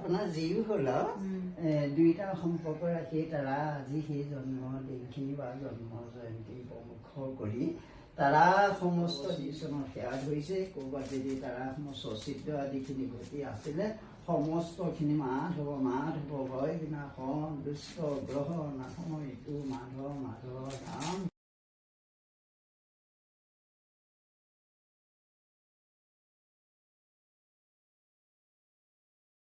আপোনাৰ যিও হ'ল আৰু দুইটা সম্পৰ্ক ৰাখি তাৰা আজি সেই জন্মদিনখিনি বা জন্ম জয়ন্তী প্ৰমুখ কৰি তাৰা সমস্ত যিজনৰ সেৱা ধৰিছে। ক'ৰবাত যদি তাৰা সমস্ত ছিদ্ৰ আদিখিনি ঘটি আছিলে, সমস্তখিনি মাধৱ মাধৱ ভয় বিনাশন দুষ্ট গ্ৰহ নাশ ইটো মাধৱ মাধৱ নাম।